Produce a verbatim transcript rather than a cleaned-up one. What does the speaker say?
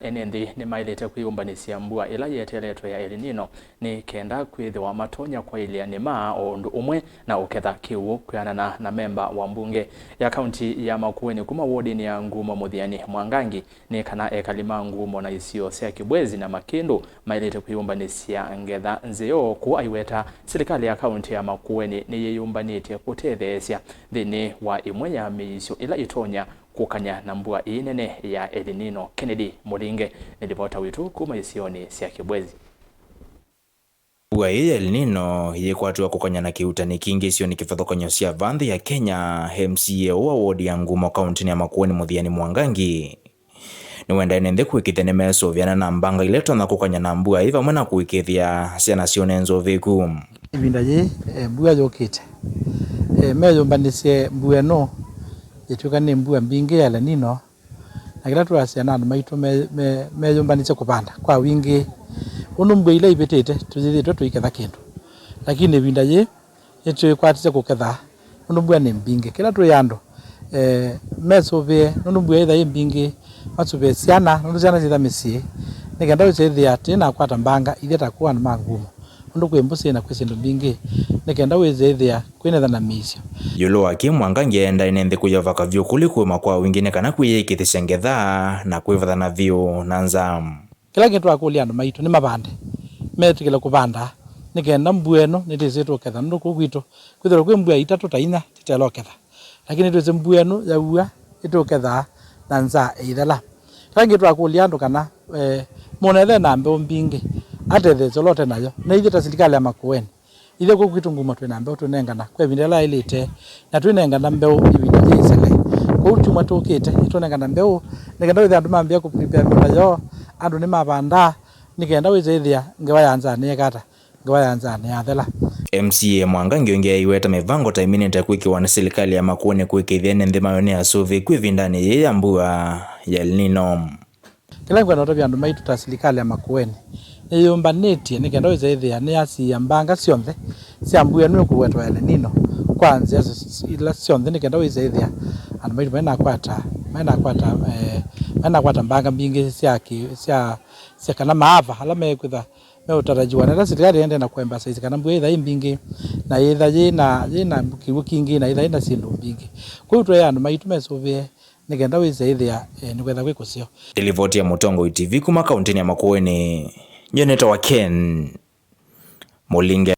Ene nthĩ nĩmaĩlĩte kwĩyũmbanĩsya mbua ĩla yeteeletwe ya El Nino nĩ kenda kwĩthĩwa matonya kwaĩlya nĩma o ũndũ ũmwe na ũketha kĩw'ũ. Kwĩanana na memba wa mbunge ya kaunti ya Makueni kuma wodinĩ ya Ngumo Mũthĩani Mwangangi, nĩ kana ekali ma Ngumo na isio sya Kibwezi na Makĩndũ maĩlĩte kwĩyũmbanĩsya ngetha nzeo, kũu aiweta silikalĩ ya kaunti ya Makueni nĩyĩyũmbanĩtye kũtetheesya nthĩnĩ wa ĩmwe ya mĩisyo ĩla ĩtonya kũkany'a na mbua ĩĩ nene ya El Nino. Kennedy Mũlinge nĩ livota witũ kuma isionĩ sya Kibwezi. Mbua ĩĩ ya El Nino yĩkwatiwa kũkany'a na kĩuutani kingĩ isionĩ kĩvathũkany'o sya va nthĩ ya Kenya. M C A ũũ wa wodi ya Ngumo kauntinĩ ya Makueni Mũthĩani Mwangangi nĩwendae nĩ nthĩ kũĩkĩĩthya nĩmesũvĩana na mbanga ila itonya kũkany'a na mbua ĩĩ vamwe na kũĩkĩĩthya syana syone nzũvĩku. Ĩvinda yĩĩ, eh, mbua yũkĩte. Eh, meyũmbanĩsye mbua ĩno yĩtw'ĩka nĩ mbua mbingĩ ya El Nino, na kĩla twĩasya na andũ maitũ me-, me-, meyũmbanĩsye kũvanda kwa wingĩ. Ũndũ mbua ila ivĩtĩte tũyĩthĩtwe tũiketha kĩndũ, lakini ĩvinda yĩĩ nĩtwĩkwatĩsye kũketha nũndũ mbua nĩ mbingĩ. Kĩla twĩ andũ, eh, mesũvĩe nũndũ mbua ĩtha yĩ mbingĩ, masũvĩe syana nũndũ syana syĩtha mĩsyĩ, nĩ kenda wĩsĩthĩa tĩnakwata mbanga ithyĩ ta kũũ andũ ma Ngumo. Nũndũ kwĩ mbũsĩ na kwĩ syĩndũ mbingĩ, nĩ kenda wĩsĩthĩa kwĩnetha na mĩisyo. Ĩũlũ wa kĩĩ, Mwangangi endae nĩ nthĩ kũyovaka vyũ kũlĩ kũĩma kwa wingĩ nĩ kana kwĩyĩkĩĩthĩsya ngetha na kwĩvathana vyũ na nzaa. Kĩla kĩndũ twakũlya andũ maitũ nĩ mavande, metĩkĩle kũvanda, nĩ kenda mbua ĩno nĩtwĩsĩ tũketha, nũndũ kũu kwitũ kwĩthĩwa kwĩ mbua itatũ ta inya tĩtela ũketha, lakini nĩtwĩsĩ mbua ĩno yaua ĩtũketha na nzaa ĩithela. Kĩla kĩngĩ twakũlya andũ kana, eh, mũndũ ethĩwe na mbeũ mbingĩ, atetheesye ũla ũte nayo, na ithyĩ ta silikalĩ ya Makueni, ithyĩ kũu kwitũ Ngumo twĩ na mbeũ twĩnengana kwa ĩvinda ĩla yaĩlĩte, na twĩnengana mbeũ ĩvinda yĩ ĩsele. Kwoou kyumwa tũkĩte, nĩtũnengana mbeũ, nĩ kenda wĩthĩa andũ mambĩĩa kũ prepare mĩũnda yoo, andũ nĩmavanda, nĩ kenda wĩsĩthĩa ngewa ya nzaa nĩyeka ata, ngewa ya nzaa nĩyathela. M C A Mwangangi ũngĩ aiweta mĩvango ta ĩminĩte kwĩkĩwa nĩ silikalĩ ya Makueni kũĩkĩĩthya ene nthĩ mayo nĩ asũvĩku ĩvindanĩ yĩĩ ya mbua ya El Nino. Kĩla ngwenda ũtavya andũ maitũ ta silikalĩ ya Makueni, nĩyĩyũmbanĩtye nĩ kenda wĩsĩthĩa nĩyasiĩa mbanga syonthe sya mbua ĩno ĩkũwetwa El Nino kwa nzĩa s-, s-, ila syonthe, nĩ kenda wĩsĩthĩa andũ maitũ mainakwata, mainakwata, eh, mainakwata mbanga mbingĩ sya kĩ-, sya, sya kana maafa ala mekwĩtha meũtarajiwa. Na ĩla silikalĩ ĩendee na kũemphasize kana mbua ĩtha yĩ mbingĩ, na yĩtha yĩ na, yĩ na kĩw'ũ kingĩ, na yĩtha yĩ na syĩndũ mbingĩ. Kwoou tũee andũ maitũ mesũvĩe nĩ kenda wĩsĩthĩa, eh, nĩkwetha kwĩ kũseo. Ĩlivoti ya Mũtongoi T V kuma kauntinĩ ya Makueni, nyie nĩtawa Ken Mũlinge.